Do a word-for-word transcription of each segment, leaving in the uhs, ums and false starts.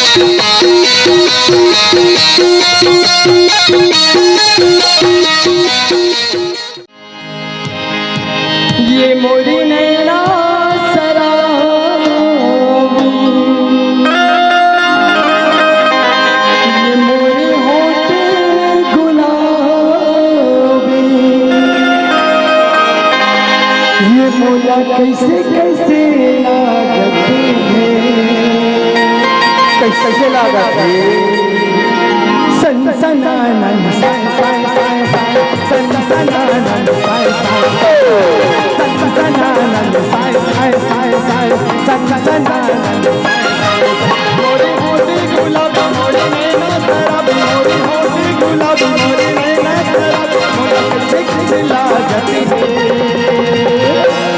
ये मोरी नैना शराबी, ये मोरे होठ गुलाबी, ये मोला कैसे कैसे लागत हे। कैसे लागत हे? सनसनानन साय साय साय साय, सनसनानन साय साय साय, सनसनानन साय साय साय साय, सनसनानन साय साय साय। मोरी होठी गुलाबी, मोरी नैना शराबी, मोरी होठी गुलाबी, मोरी नैना शराबी, मोला कैसे कैसे लागत हे।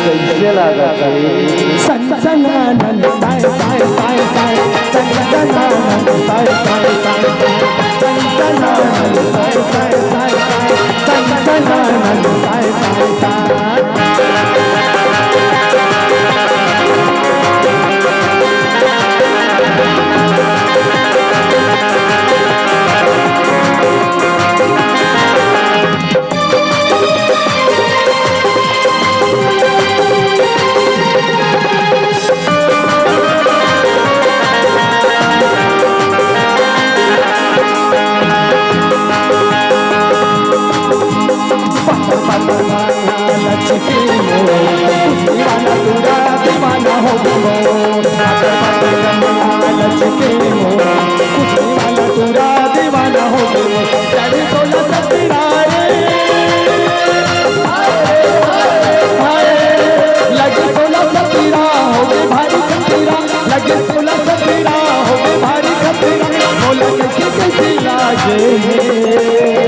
कैसे लागत हे? सनसनानन साय साय साय साय, सनसनानन साय साय साय साय, सनसनानन साय साय साय साय, सनसनानन साय साय साय।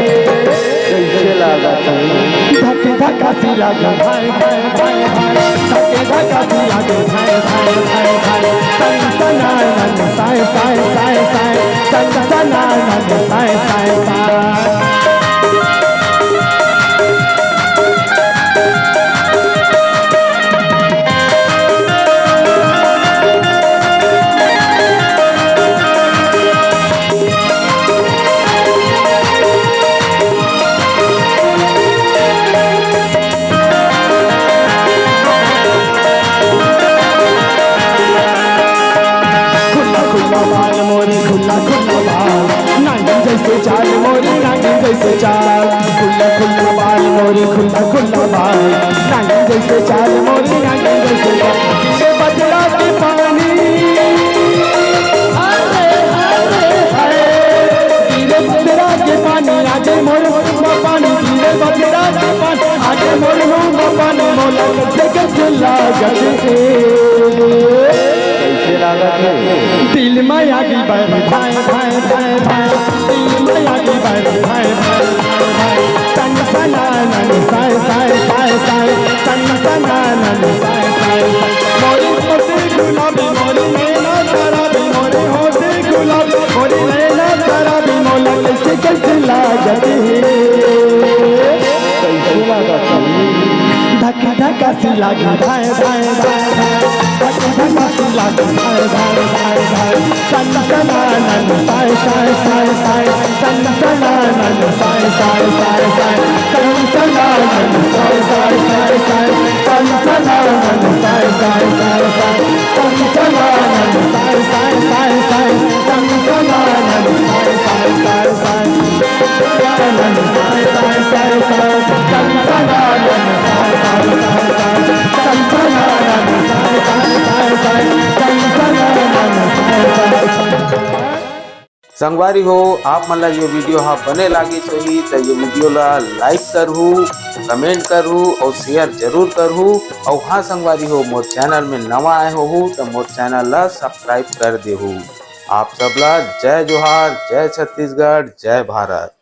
कैसे लागत हे? धक धक सी लागे भाई भाई भाई भाई, धक धक सी लागे भाई भाई भाई भाई, सनसनानन साय साय साय साय, सनसनानन साय साय साय। खुल्ला खुल्ला बाल मोरे, खुल्ला खुल्ला बाल, नागिन जैसे चाल मोरे, नागिन जैसे चाल। खुल्ला खुल्ला बाल मोरे, खुल्ला खुल्ला बाल, नागिन जैसे चाल मोरे, नागिन जैसे चाल। गिरे बदरा के पानी, अरे, अरे, अरे, गिरे बदरा के पानी, आगे मोर मुंह में पानी, गिरे बदरा के पानी, आगे मोर मुंह में पानी, मोला कैसे कैसे लागत हे। कैसे लागत हे? दिल में आगी बर भाई भाई भाई भाई, दिल में आगी बर भाई भाई भाई भाई। सनसनानन साय साय साय साय, सनसनानन साय साय साय। मोरी होठी गुलाबी, मोरी नैना शराबी, मोरी होठी गुलाबी, मोरी नैना शराबी, मोला कैसे कैसे लागत हे। कैसे लागत हे? धक धक सी लागे भाई भाई भाई भाई, धक धक सी लागे भाई भाई भाई भाई। सनसनानन साय साय साय साय, सनसनानन साय साय साय साय, सनसनानन साय साय साय साय, सनसनानन साय साय साय साय, सनसनानन साय साय साय साय, सनसनानन साय साय साय साय। संगवारी हो, आप मन ला ये वीडियो हा बने लागिस होही त ये वीडियो ला like करहू, comment करहू और share जरूर करहू। और हाँ संगवारी हो, मोर चैनल में नवा आए होहू त मोर चैनल ला subscribe कर देहू। आप सब ला जय जोहार, जय छत्तीसगढ़, जय भारत।